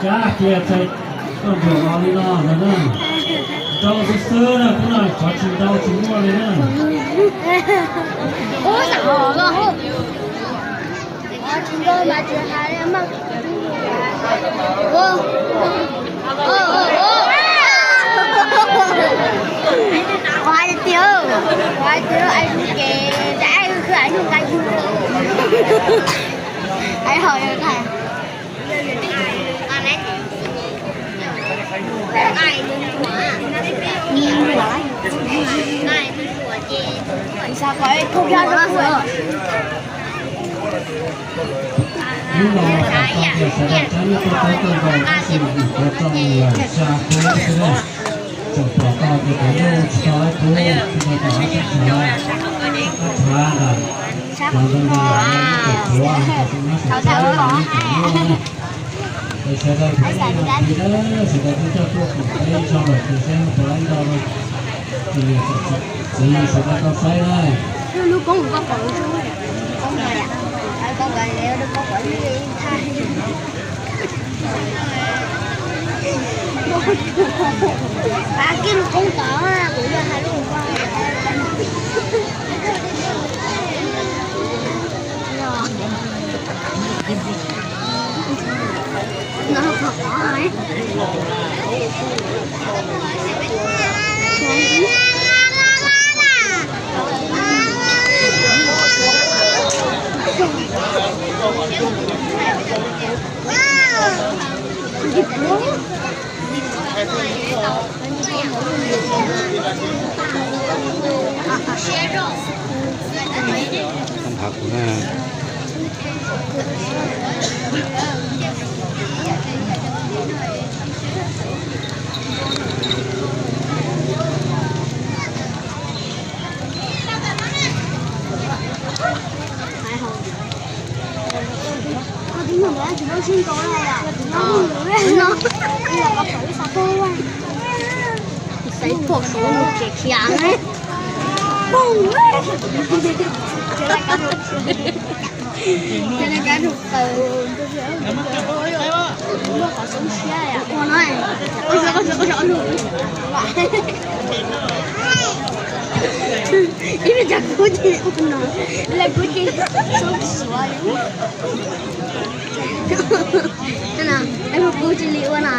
Cab kiag txais koj nruam los li no ntag na. Nrau xwb xwb na, kuv no qhov tsis nrau tsis muaj li na. Ub, xav hov los. Tsis nrau mas tsis hais li mas. Ua hais tias, ua hais tias ai yus ces ai yus khwv ai yus nqa yus. Ai hov yus thais. Hnub no sawv daws txhawb nyiaj tuaj pab koj nrau tab sis yus tuav rooj lawm xya peb xwb na. Tseem pom tau tias cov nyuj tsis tau laib pub, tsis tau tom qab sab tshav, qab tshav ntawm cov ntoo ntawd los yog nyuj tawm tuav, cov tus nab sawv tseeb los yog cov nyuj na. Es sawv daws phem ib yam li na, sawv daws twb coj tuaj koom peb zog lawm ces saib puas laib ntau no. Ces txiv sawv daws tau saib na. Nphav kuv na. Xaiv pom suav mus tsev khiav ne. Ces li kab rau taws, muaj qhov xoob siab ua no, ib pliag cas kub ces no, lawv kub ces xoob suav li. Kub cia li ua no.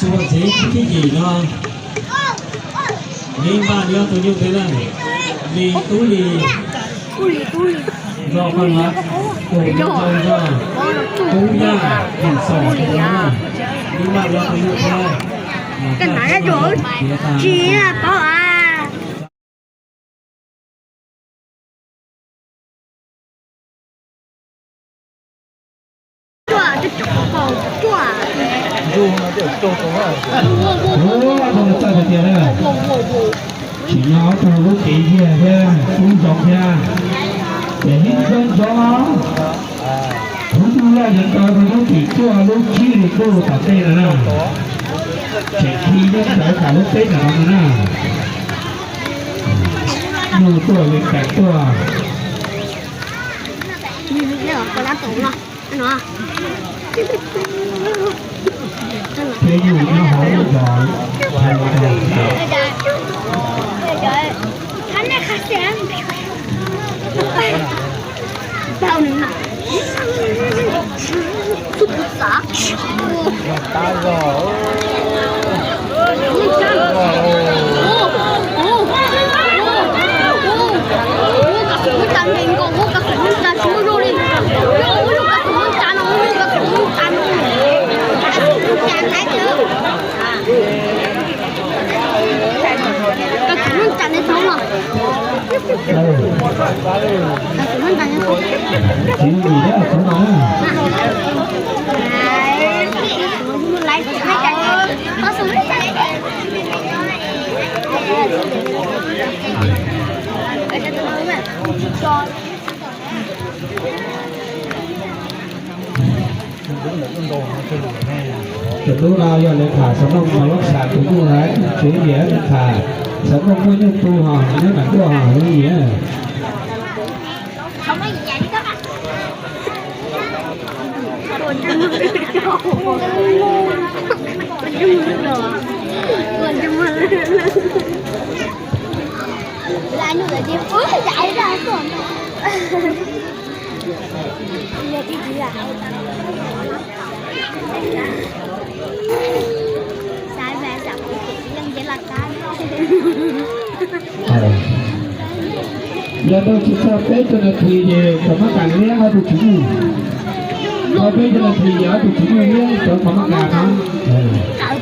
Tsuas txiv tub tib yim no, neb npaj nyob tus nyuj peb na, Lis Tub Lis, Zos Paj Nuav, Tus Nyuj Tau Zog, Tub Yaj, Tub Xom, neb npaj nyob tus nyuj peb. Tsis paub a. Tsis nyob ob tug lub kev yag thiab lub zoov thiab, ces yeej zoo zoo. Kuv tus yaj yeej tau rau lub tim cuaj lub tsib hlis ntuj tom tej no na, tseem khi yeej sawv kam lub teb ntawm no no na. Nyuj tuaj li kaim tuaj. Peb nyuj nyob hauv lub zos, Tus tub no yog le kham xov nooj mos loob sam tus nyuj lawm, tsev niam le kham xov nooj muaj nyuj tu hos nyob nram nkuaj hos li nyiam. Yog tau tsis txog peb caug nas this ces cov mab kas liab ob tug tswv yim. Tau peb caug nas this ces ob tug tswv yim liab cov mab kas no.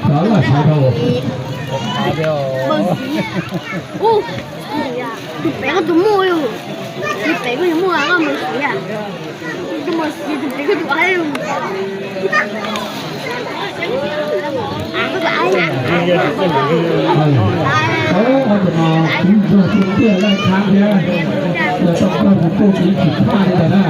Cov loj tshav dhau. Tus pem koj tus muaj, tus pem koj muaj koj mus siv, tus mus siv tus pem koj tus. Tau ob tug no kuv ntsuag tiag tiag laj khab thiab, yog tau koj tus tuaj kuv tsis phaj li ntawd na.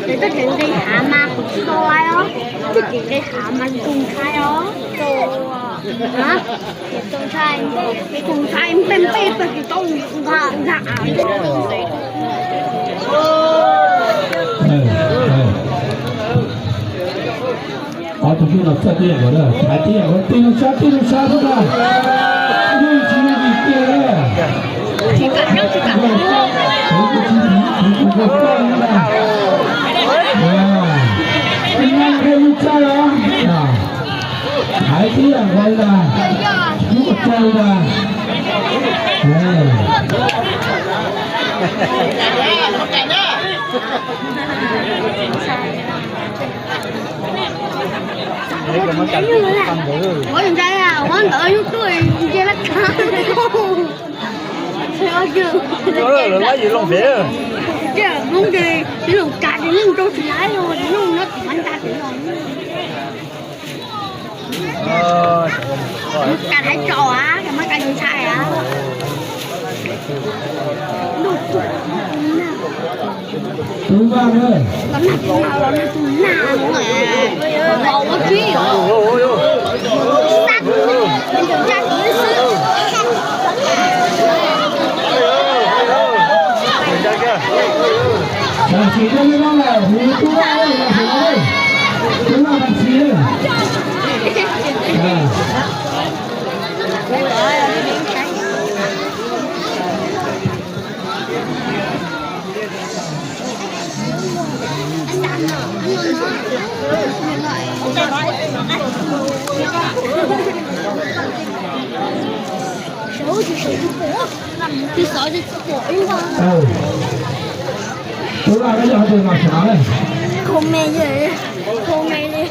Ces txoj kev nqis hav mas kuv tsis tau lais os, txoj kev nqis hav mas tus ntshai os. Tus ntshai, tus ntshai npej npej pes tus tau nqa nqa av. Ob tug nyuj no txawj tib yam nkaus na, thaiv tib yam nkaus, tij lug sab tij lug sab xwb na. Yeej tsis yooj yim kiag li. Tij nyab qhia lub txawj os. Thaiv tib yam nkaus li ntag, tub ua txawj li ntag. Ua ntawd yus tuaj nce laj kab. Lawv lab yus loo pem. Ces Hmoob ces tib loo kav ces yeej rau tsis laib los yeej nyob tim mab nta tim no. Mab kas hais tso a, mab kas ntshai a. Tus vaj na. Los nag tus nag, los nag tus nag, los ua tib. Sab, nws tsa tiv xwb. Tam sim no li no lawm, hu tub vaj los hu tub vaj tam sim. Tus vaj no yog tus no sawv no ne. Comment, comment li.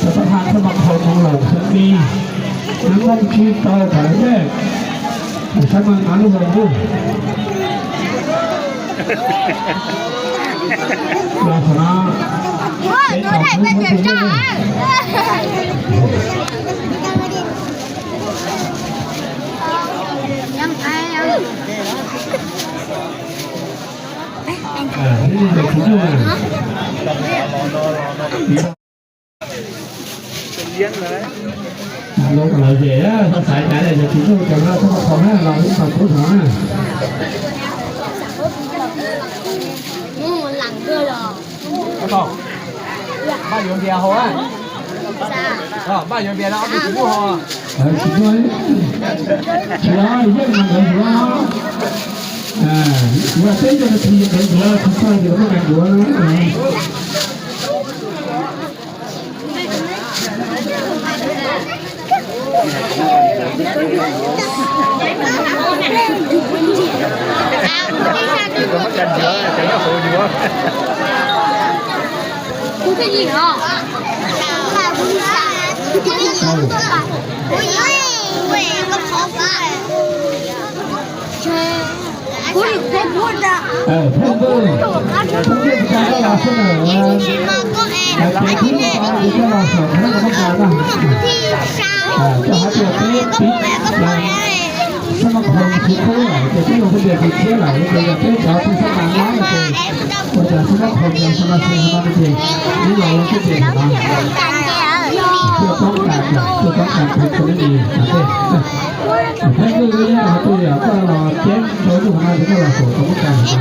Tus pab thaj thaj ma kho tus laus xeeb mi, nws muaj tsis tau thaum lawv dej, tus xeeb ma nav lub hau ntuj. Los thaum no, peb tau hnub muab tus dej. Tsis ntuj na. Los lawm ces xaiv xaiv yog tsis ntuj ces no txhob qhov na, los ib tog pub no na. Npaj yuav npias haus a. Npaj yuav npias no ob tug tsis pub haus. Tsis, tsis, yeej no ntawd yuav. Yuav peb cov nas this ntawd yuav, tsis txog ces muab kas yuav. Phauj Npawg, Phauj Npawg, tsis tau koj los xwb na, ces tib tug koj los saum qhov no koj muab kas na. Koj hais tias peb pib, xab mab khoom tsis pub lawm ces peb yuav pub tias tsis tshiab lawm ces yog peb cov tsis xab tas no ces ua cas xab mab khoom yog xab mab khoom no ces ib los ua pub tias no. Tuaj toob kas, tuaj toob kas peb tug me nyuam. Thaib Lwj, yog hais tias koj los ceeb rau lub hauv no ces koj los saum tau muab kas no.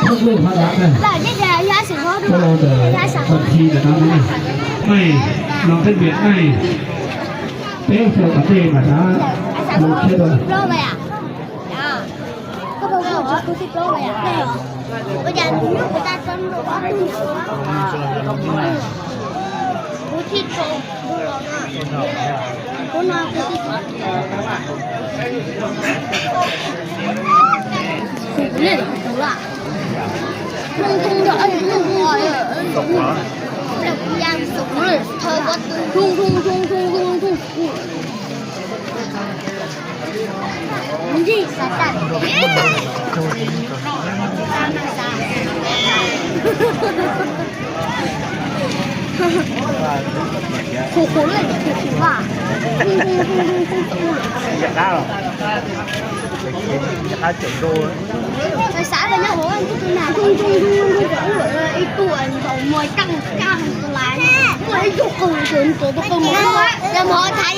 Thoob lub hauv no, thoob lub ntawm koj thi ntawm no ne. Neeg no peb npias neeg, peb xyaw kom dej mas rov mus thiab rau. Tus qab los, tus qab tseem nrau. Ib tug ntaus muag caj caj tus lais, muaj ib tug qw tus tus tus qw mus, yog mus thaij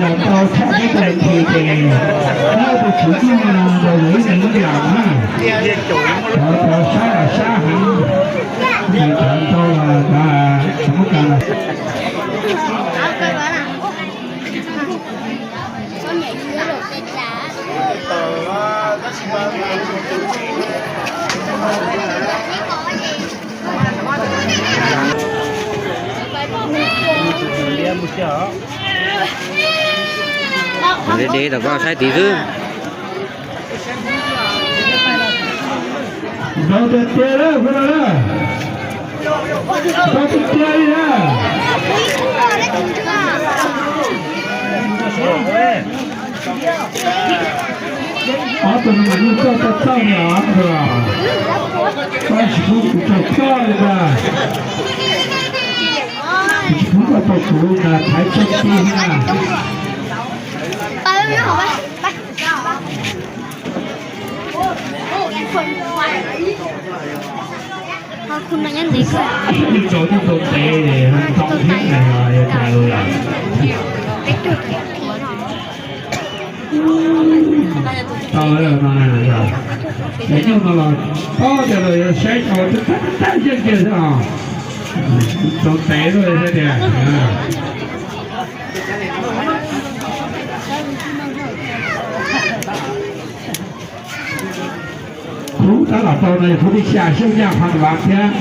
Yog tau tshaj teb tau thi ces, tus tswv tij no nrog lawv ib tug lam na, cov cov sab los sab heev, cov ntau los cov muab kas. Mus de de tom koj saib tid xwb. Ntaus tiag tiag lawm, ntaus tiag tiag li na. Ob tug no mas yeej tuaj txawj txawj li os, tab sis kuv tsis pub kuv tsaug koj li ntag. Kuv tsis pub koj tau kuv ntag, thaiv txog ti na. Ib tug tau ntev, ntoo thiab na, yog cas los yog. Tau no na, es nyuj no los paub tias los yog saib tau tab tab yeej kiag xwb os. Tau ntev lawm thiab tias. Tub tab tom tau no yog khub thib xya Xyooj Yaj Phas Vav thiab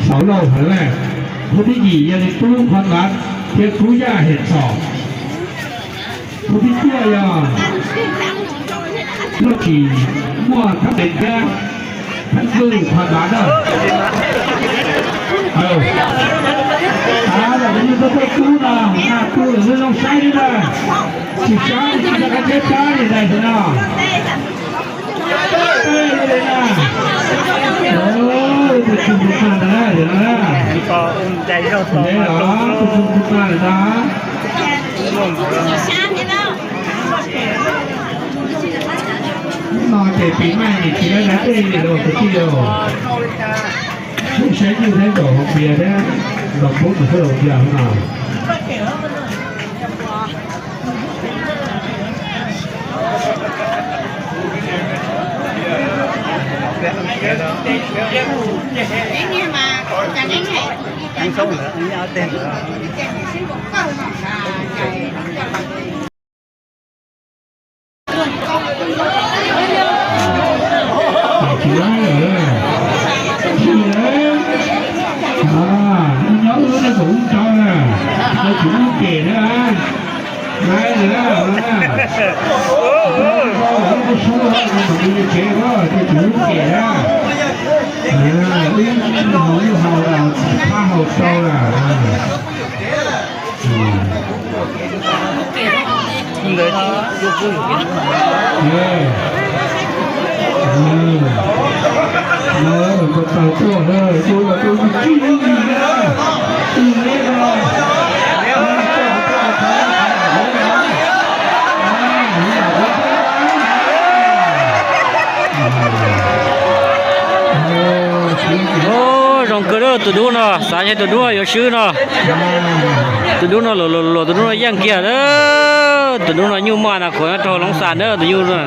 Xauv Lauj Hawv Laj. Khub thib yim yog li Tub Phas Vav thiab Kub Yaj Hem Txom. Khub thib cuaj yog Lauj Tsim Muaj Thab Teev thiab Thab Kwj Phas Vav na. Av, los kuv yeej tuaj tej tub no, na tub lawm zoo saib li na. Tsis saib tsis nco qab thiab sab li ntawd no. Tus tswv tus tag ntawd na, tus no na. Tus no los tus tswv tus tag ntawd na. Hnub no ces pis maj nim tsis dab dab dej li los kwv tij os. Pub saib nyuj thiab nkaum hauv plias thiab los pub tus fuab laus plias no. Tsis laib lawm, tsis lawm. Nyob wb no kom wb tso na, tsis wb kem na. Laib lawm na, wb sub no kom nws tsev ko, tsis wb kem na. Wb haus, wb haus, phab haus tau na. Zoo kawg, tus dub no xav yog tus dub yuav swb no. Tus dub no luam luam luam, tus dub no yeej kiag. Tus dub no nyuj maj na, khuv rau hauv loov xas na tus nyuj no.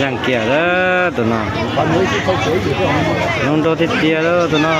Yeej kiag tus no. Zoo nraug tiag tiag tus no.